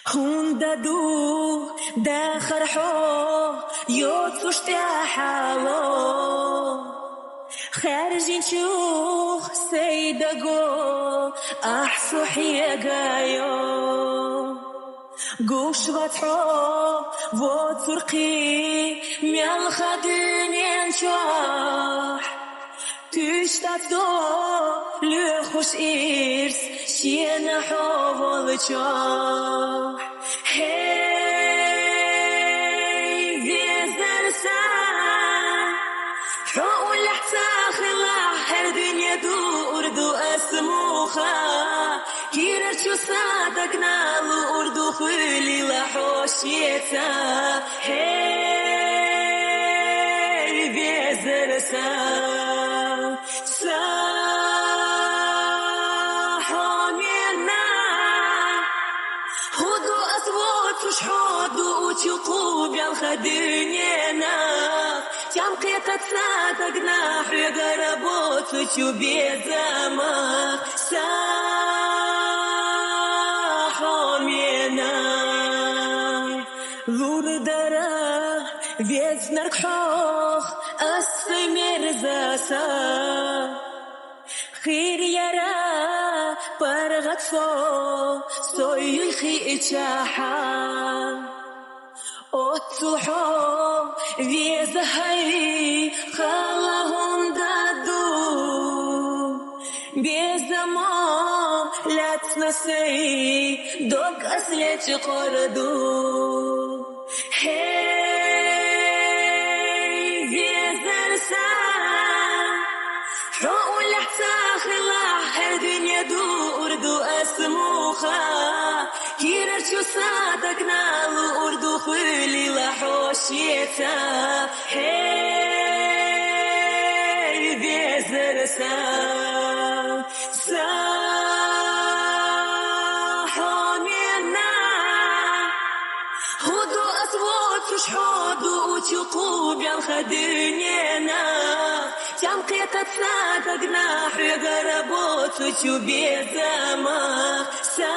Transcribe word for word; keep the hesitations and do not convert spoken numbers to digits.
ХӀунда ду дахар хьо йоцуш тӀехьало, хаьржинчух сай даго ахь со хьегайо. Гуш вац хьо воцурхъи мелха дуьнен чохь, туьйш дац до лоьхуш ирс шена хьо волчохь. ХӀей, везар сан, хьо уллехь ца хилахь, хӀара дуьне дуур ду ас муха? Кирарчу са дагна луур ду, хуьлийла хьо шеца. ХӀей, везар сан, са хьо мена, хӀун ду ас воцуш хьо дуучу кху мелха дуьненах? Тем кхетац са дагна хьоьгара боцучу безамах, са хьо мена. Лур дара везнарг хьох ас, мерза са. Хир яра паргӀат со, со юй хиъчахьа. Оццул хьо веза, хӀай, хала хӀунда ду? Безамо лаьцна сай дог ас лечкъор ду. ХӀей, везар сан, хьо уллехь ца хилахь, хӀара дуьне дуур ду ас муха? Кирарчу са дагна луур ду, хуьлийла хьо шеца. ХӀей, везар сан, са хьо мена, хӀун ду ас воцуш хьо дуучу кху мелха дуьненах? Тем кхетац са дагна хьоьгара боцучу безамах, са